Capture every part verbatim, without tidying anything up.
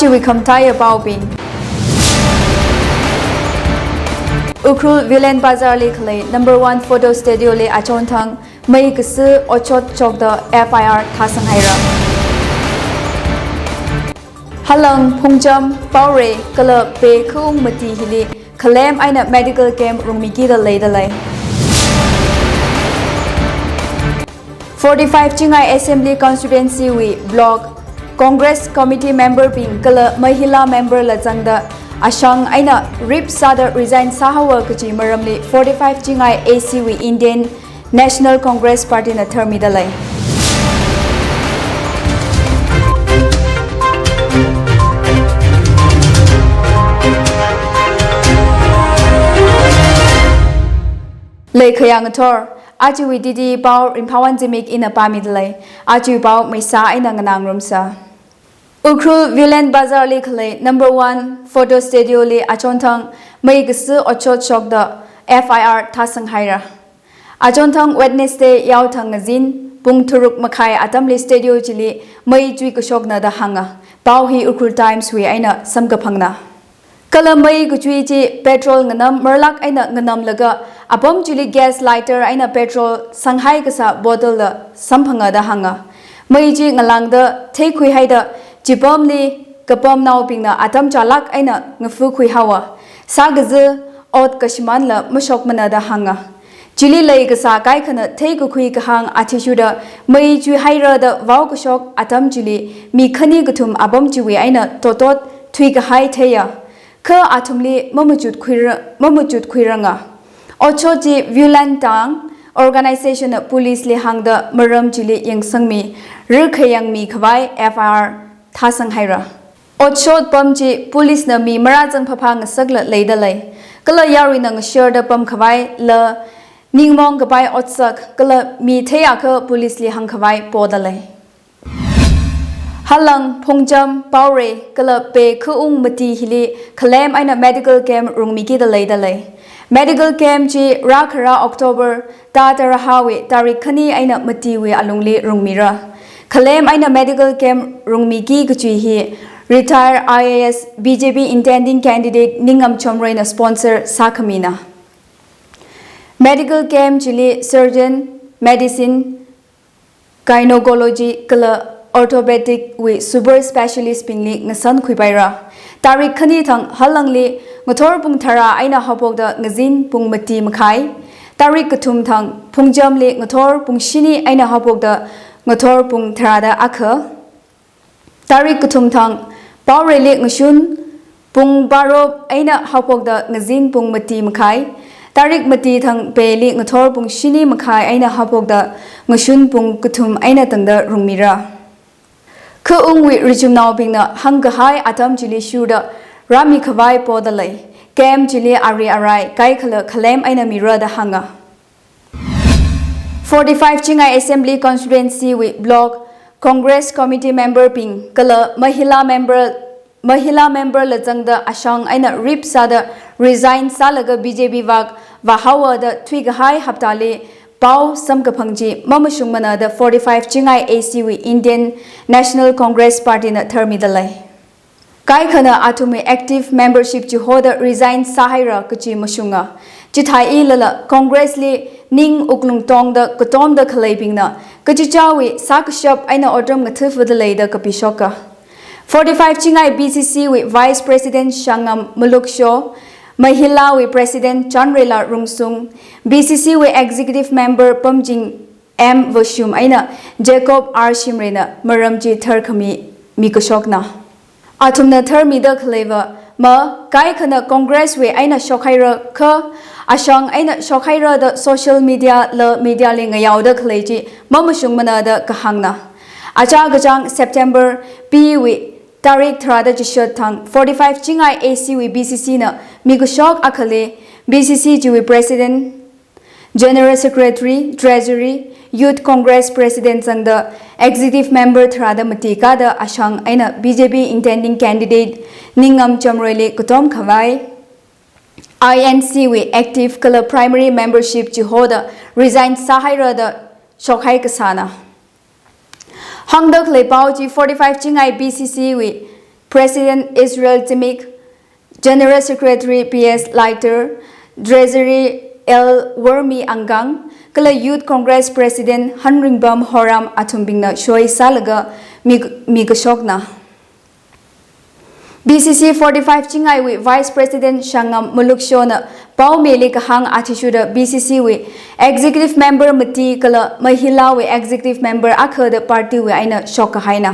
Chiwui khamataiya paobing. Ukhrul Viewland Bazar li khalei number one photo studio li achonthang mei kasi otshot shokda F I R thāsang haira. Halang, Phungcham, Paurei kala Pei khaung mati hili khalem eina medical camp rungmikida leida lei. Forty-five Chingai Assembly Constituency wui Block Congress Committee member bing kala Mahila member la zangda ashang eina rip sāda resign sāhaowa kaji maramli forty-five Chingai A C wui Indian National Congress Party na tharmida lei. Leikhayang athor, ajawui D D pao Ringphawon Zimik ina pāmida lei. Ajawui pao meisā eina nganā ngarumsa. Ukhrul Viewland Bazar li khalei number one photo studio li achonthang mei kasi otshot shokda F I R thāsang haira. Achonthang Wednesday yaothang ngazin pung tharuk makhai atamli studio chili mei chui kashokna da hānga. Pao hi Ukhrul Times wui eina samkaphangna. Kala mei kachui chi petrol nganam marlak eina nganamlaga apam chili gas lighter eina petrol sanghai kasā bottle la samphanga da hānga. Mei chi ngalāngda theikhui haida chipamli kapamnaobingna atam chālak eina ngafukhui haowa. Sākazi ot kashimānla mashokmana da hānga. Chili leikasā kaikhana theikakhui kahāng athishurda mei chui haira da vao kashok atam chili mi khani kathum apam chiwui eina totot thuikahai theiya. Kha athumli mamachut khuira-, mamachut khuiranga. Otshot chi Viewland Town Organization na police li hāngda maram chili yangsangmi, rikha yangmi khavai F I R thāsang haira. Otshot pam chi police na mi marāzang phapha ngasakla leida lei. Kala yaruina ngashurda pam khavai la ningmong kapai otsak kala mi theiakha police li hāng khavai poda lei. Halang, Phungcham, Paurei kala Pei khaung mati hili khalem eina medical camp rungmikida leida lei. Medical camp chi rākhara October tā taraha wui tarik khani eina matiwui alungli rungmira. Khalem eina medical camp rungmiki kachi hi retired I A S B J P intending candidate Ningam Chomrei na sponsor sākhamina. Medical camp chili surgeon, medicine, gynecology kala orthopedic wui super specialist bingli ngasankhui paira. Tarik khani thang Halangli ngathor pung tharā eina haophokda ngazin pung mati makhai. Tarik kathum thang Phungchamli ngathor pung shini eina haophokda ngathor pung tharāda akha. Tarik kathum thang Paoreili ngashun pung baro eina haophokda ngazin pung mati makhai. Tarik mati thang Peili ngathor pung shini makhai eina haophokda ngashun pung kathum eina tangda rungmira. Khaungwui richumnaobingna hāngkahai atam chili shurda rāmi khavai poda lei. Camp chili ari arai kaikhala khalem eina mira da hānga. Forty-five Chingai Assembly Constituency wui Block Congress Committee member bing kala Mahila member, Mahila member la zangda ashang eina rip sāda resign sālaga B J P vak vāhaowa da thuikahai haptali pao samkaphang chi mamashungmana da forty-five Chingai A C wui Indian National Congress Party na tharmida lei. Kaikhana athumwui active membership chihoda resign sāhaira kachi mashunga. Chithāilala Congress li ning wuklung tongda katomda khaleibingna kachichāwui sākashap eina otram ngathāfada lei da kapishoka. Forty-five Chingai B C C wui Vice President Shangam Maluksho, Mahila wui President Chanreila Rungsung, B C C wui Executive Member Pamjing M Vashum eina Jacob R Shimrayna maram chi tharkhami mikashokna. Athumna tharmida khaleiva ma kaikhana Congress wui eina shokhaira kha ashang eina shokhaira da social media la media li ngayaoda khalei chi mamashungmana da kahāngna. Achā kachāng September P wui tarik tharāda chishat thang forty-five Chingai A C wui B C C na mikashok akhali B C C chiwui President, General Secretary, Treasury, Youth Congress President zangda Executive Member tharāda mati kada ashang eina B J P intending candidate Ningam Chomreili katom khavai I N C wui active kala primary membership chihoda resign sāhaira da shokhai kasāna. Hāngda khalei pao chi forty-five Chingai B C C wui President Israel Timik, General Secretary P S Leiter, Treasury L Wormi Angkang, kala Youth Congress President Hanringbam Horam athumbingna soi sālaga mi, mikashokna. B C C forty-five chingaiwui Vice President Shangam Malukshona paomili kahāng athishurda B C C wui Executive Member mati kala Mahila wui Executive Member akha da party wui eina shokkahaina.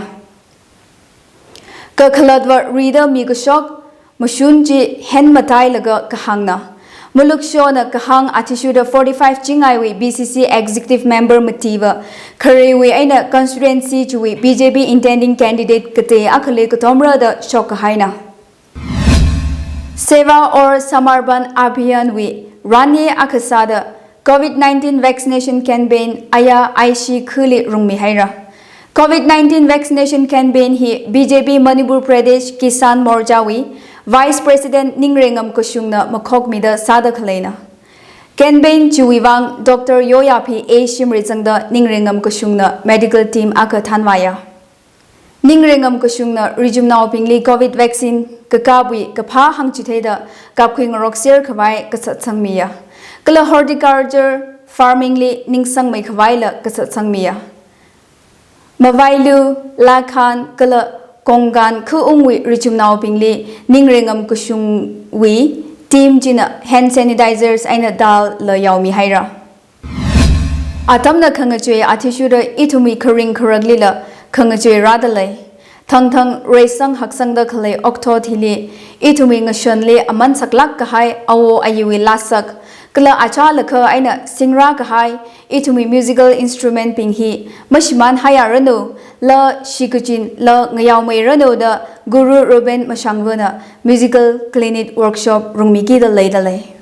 Kakhalatva rida mikashok mashun chi hen matailaga kahāngna. Malukshona kahāng athishurda forty-five chingaiwui B C C Executive Member mativa khareiwui eina constituency chiwui B J P intending candidate katei akhali katomra da shokkahaina. Seva aur Samarpan Abhiyan wui rani akha sāda COVID nineteen vaccination campaign aya Aishi khali rungmihaira. COVID nineteen vaccination campaign hi B J P Manipur Pradesh Kisan Morcha wui Vice President Ningrengam Kashungna makhokmida sāda khaleina. Campaign chiwui vang Doctor Yoyaphi A Shimray zangda Ningrengam Kashungna medical team akha thanvāya. Ningrengam Kashungna richumnaobingli COVID vaccine kakapwui kaphā hāngchitheida kapkhui ngarokser khavai kasatsangmiya. Kala horticulture farming li ningsangmei khavaila kasatsangmiya. Mavailu, Lakhan, kala Konkan khaungwui richumnaobingli Ningrengam Kashungwui team china hand sanitizers eina dal la yaomihaira. Atamna khangachei athishurda ithumwui kharing kharaklila khangachei rāda lei. Thangthang reisang haksangda khalei okathui hili ithumwui ngashanli aman saklāk kahai awo ayiwui lasak, kala achālakha eina singrā kahai ithumwui musical instrument bing hi mashimānhaiyaranu, la shikachin la ngayaomeiranu da Guru Reuben Mashangvana musical clinic workshop rungmikida leida lei.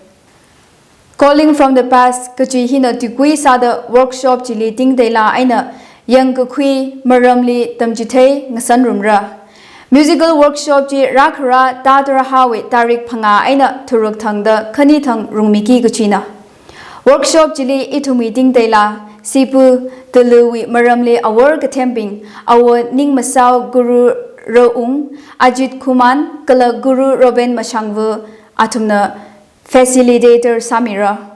Calling from the Past kachi hina tuikui sāda workshop chili tingteila eina yangkakhui maramli tamchithei ngasanrumra. Musical workshop chi rākhara Tatarahawui tarik phangā eina tharuk thangda khani thang rungmiki kachina. Workshop chili ithumwui tingteila Sipu Tuluwui maramli awor kathembing, awo Ningmasao Guru Raung, Ajit Khuman, kala Guru Reuben Mashangva athumna facilitator sāmira.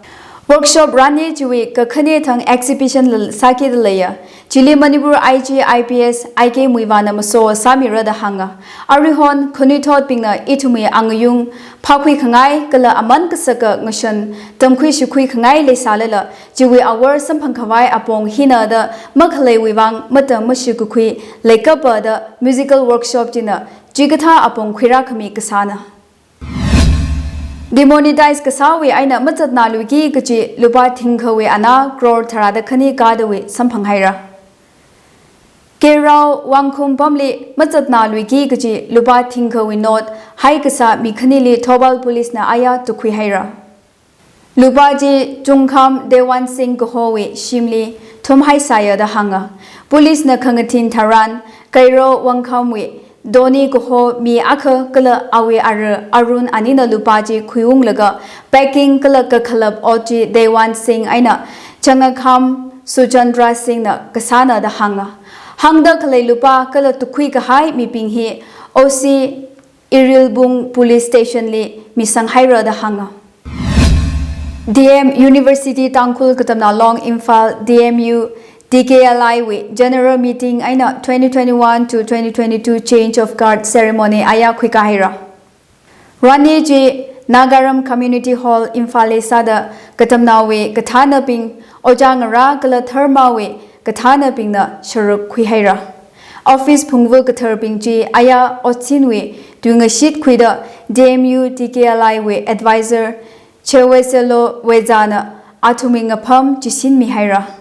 Workshop rani chiwui kakhane thang exhibition la sākida leiya. Chili Manipur I G I P S I K Muivahna maso sāmira da hānga. Aruihon khanuithotbingna ithumwui angayung phākhui khangai kala aman kasaka ngashan tamkhui shikhui khangai leisālala, chiwui awor samphang khavai apong hina da makhaleiwui vang matam mashikakhui leikapa da musical workshop china chikathā apong khuirākhami kasāna. Demonetize kasāwui eina mazatnaluiki kachi lupā thingkhawui ana crore tharāda khani kadawui samphanghaira. Keirao Wangkhum pamli mazatnaluiki kachi lupā thingkhawui note hai kasā mi khanili Thoubal Police na aya tukhuihaira. Lupā chi Chungkham Dewan Singh kahowui shimli thumhaisāya da hānga. Police na khangathin tharan Keirao Wangkhumwui Doni kaho mi akha kala awui ara Arun anina lupā chi khuiunglaga packing kala kakhalap ot chi Dewan Singh eina Changakham Suchandra Singh na kasāna da hānga. Hāngda khalei lupā kala tukhui kahai mibing hi O C Irilbung Police Station li misanghaira da hānga. D M University Tangkhul Katamnao Long Imphal, D M U T K L I wui General Meeting eina twenty twenty-one to twenty twenty-two Change of Guard Ceremony aya khuikahaira. Rani chi Nagaram Community Hall Imphal li sāda katamnaowui kathānabing, ojā ngarā kala dharmawui kathānabingna sharuk khuihaira. Office phungva katharbing chi aya otsinwui tuingashit khuida D M U T K L I wui advisor Cheweselo Wezana athumwui ngapham chisinmihaira.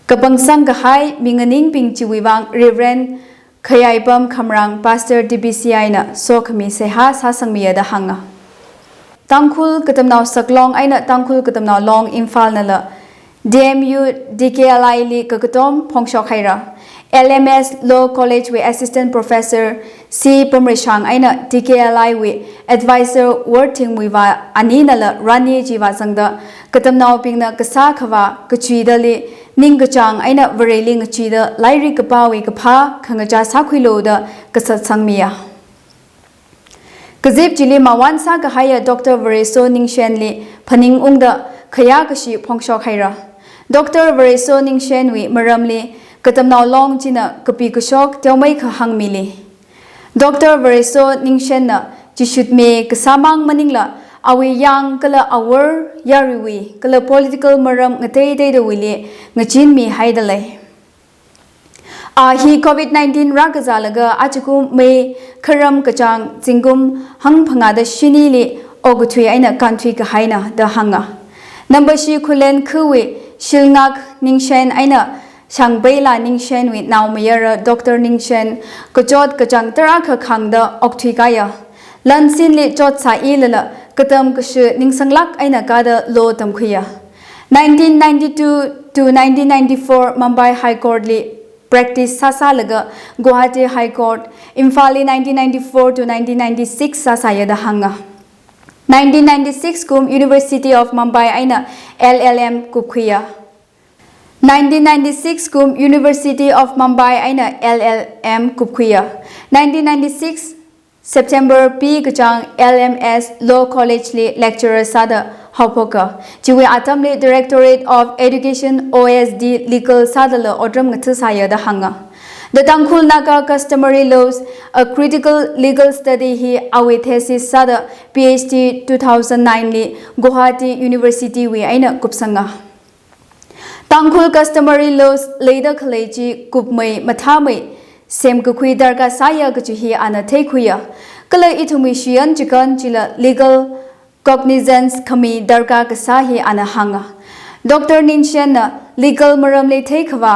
Kapangsang kahai minganingbing chiwui vang Reverend Khayaipam Khamrang, Pastor T B C I na sokhami seihā sāsangmiya da hānga. Tangkhul Katamnao Saklong eina Tangkhul Katamnao Long Imphal nala D M U T K L I li kakatom phongshokhaira. L M S Law College wui Assistant Professor C Pamreishang eina T K L I wui Advisor Worthing Muivah aninala rani chiva zangda katamnaobingna kasā khavā kachuidali ningkachāng eina Vareli ngacheeda lairik kapāwui kaphā khangachā sākhuilu da kasā sangmiya. Kazip chili mawon sākahaiya Doctor Vareso Ningshenli phaningungda khayākashi phongshok haira. Doctor Vareso Ningshenwui maramli Katamnao Long china kapi kashok teomeikha hāngmili. Doctor Vareso Ningshenna chishutmi kasāmang maningla awui yang kala awor yaruiwui kala political maram ngateiteidawuili ngachinmi haida lei. A hi covid nineteen rākazālaga ajakum May kharam kachāng zingkum hangphangāda shinili okathui eina kānthui kahaina da hānga. Nambashi Khullen khawui Shilngak Ningshen eina Shangbeila Ningshenwui naomayara Doctor Ningshen kachot kachāng tarākha khāngda okthui kāya. Lansinli chot sāilala katam kashi ningsanglāk eina kāda law tamkhuiya. Nineteen ninety-two to nineteen ninety-four Mumbai High Court li practice sāsālaga Guwahati High Court, Imphalli nineteen ninety-four to nineteen ninety-six sāsāya da hānga. Nineteen ninety-six kum University of Mumbai eina L L M kupkhuiya. Nineteen ninety-six kum University of Mumbai eina L L M kupkhuiya. Nineteen ninety-six September pi kachāng L M S Law College li lecturer sāda haophoka. Chiwui atamli Directorate of Education O S D Legal sādala otram ngatha sāya da hānga. The Tangkhul Naga Customary Laws, a Critical Legal Study hi awui thesis sāda P H D two thousand nine li Guwahati University wui eina kupsanga. Tangkhul customary laws leida khalei chi kupmei mathāmei semkakhui darkar sāya kachi hi ana theikhuiya. Kala ithumwui shiyan chikan chila legal cognizance khami darkar kasā hi ana hānga. Doctor Ningshenna legal maramli theikhavā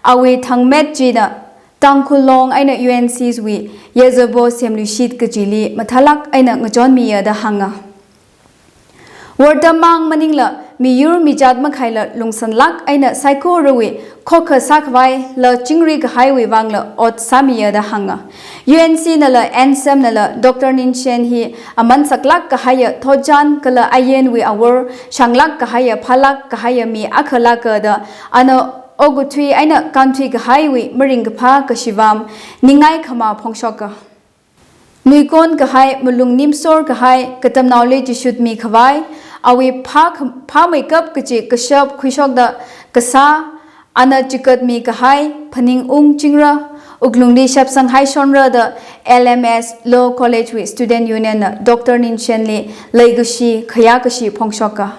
awui thangmet china Tangkhul Long eina U N Cs wui yazabo semluishit kachili mathālāk eina ngachonmiya da hānga. Wortamang maningla miyur mijat makhaila lungsanlāk eina saikorawui khokha sākhavaila chingri kahaiwui vangla ot sāmiya da hānga. U N C nala N S M nala Doctor Ningshen hi aman saklāk kahaiya thotchan kala ayenwui awor shanglāk kahaiya phalāk kahaiya mi akha lāka da ana okathui eina kānthui kahaiwui maringkaphā kashivam ningai khamā phongshoka. Nuikon kahai, malung nimsor kahai, katamnaoli chishutmi khavai, awui phā, phāmeikap kachi kashap khuishokda kasā, ana chikatmi kahai, phaningung chingra, wuklungli shapsanghai shonra da L M S Law College wui Student Union na Doctor Ningshenli leikashi, khayākashi phongshoka.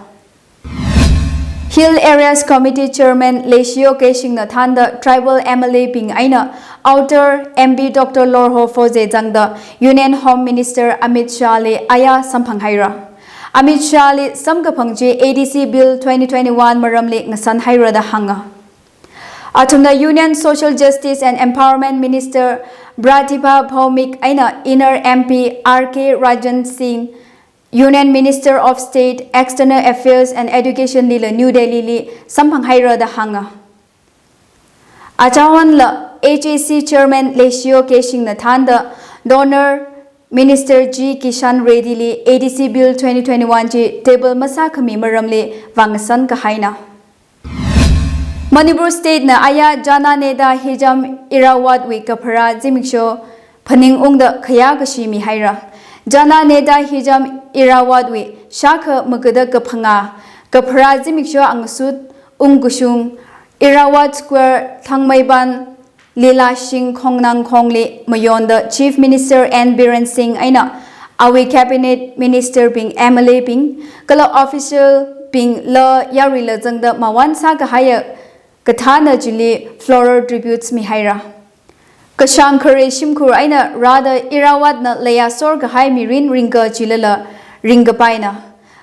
Hill Areas Committee Chairman Leishiyo Keishingna thānda Tribal M L A bing eina Outer M P Doctor Lorho Foze zangda Union Home Minister Amit Shah li aya samphang haira. Amit Shah li samkaphang chi A D C Bill twenty twenty-one maramli ngasan haira da hānga. Athumna Union Social Justice and Empowerment Minister Pratibha Bhaumik eina Inner M P R K Rajan Singh, Union Minister of State, External Affairs and Education lila New Delhi li samphang haira da hānga. Achawanla H A C Chairman Leishiyo Keishingna thānda DoNER Minister G Kishan Reddy li A D C Bill twenty twenty-one chi table masākhami maramli vāngasan kahaina. Manipur State na aya Jananetha Hijam Irawat wui kapharā zimiksho phaningungda khayākashi mihaira. Jananetha Hijam Irawat wui shākha magada kaphangā kapharā zimiksho angasut ungkashung Irawat Square Thangmeiban Lilashing Khongnang khongli mayonda Chief Minister N Biren Singh eina awui Cabinet Minister bing, M L A bing, kala official bingla yaruila zangda mawon sākahaiya kathāna chili floral tributes mihaira. Kashāng khare shimkhur eina rāda Irawatna leiya sorkahai mirin ringka chilala ringkapaina.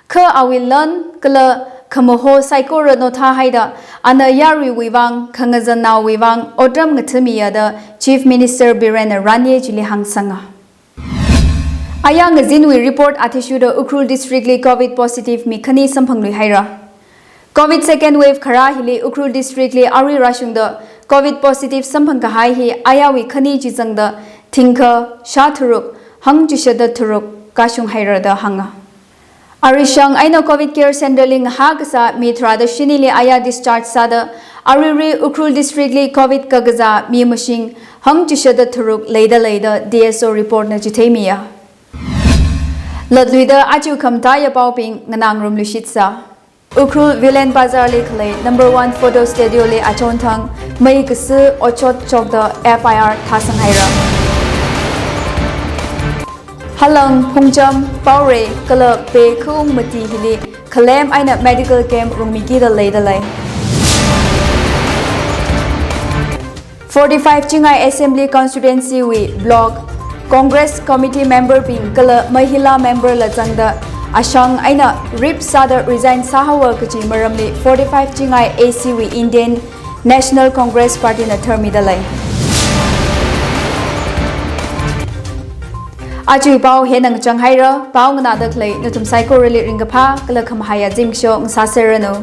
Kha awui lan kala khamaho saikora notha haida, ana yaruiwui vang, khangazannaowui vang otram ngathamiya da Chief Minister Birenna ranye chili hāngsanga. Aya ngazinwui report athishurda Ukhrul District li covid positive mi khani samphangluihaira. Covid second wave kharā hili Ukhrul District li arui rāshungda covid positive samphangkahai hi ayawui khani chi zangda thingkha shātharuk hangchishatda tharuk kashung haira da hānga. Arishang eina covid care center li ngahā kasā mi tharāda shinili aya discharge sāda Aruirui Ukhrul District li Covid kakazā mi mashing hangchishat da tharuk leida lei da D S O report na chitheimiya. Latluida aja khamataiya paobing nganāngarumluishitsa. Ukhrul Villain Bazar li khalei number one photo studio li achonthang mei kasi otshot shokda F I R thāsang haira. Halang, Phungcham, Paurei kala Pei khaung mati hili khalem eina medical camp rungmikida leida lei. Forty-five Chingai Assembly Constituency wui Block Congress Committee member bing kala Mahila member la zangda ashang eina rip sāda resign sāhaowa kaji maramli forty-five Chingai A C wui Indian National Congress Party na tharmida lei. Aja pao hina ngachang haira, pao nganāda khalei nathum saikorali ringkaphā kala khamahaiya zimiksho ngasāserranu.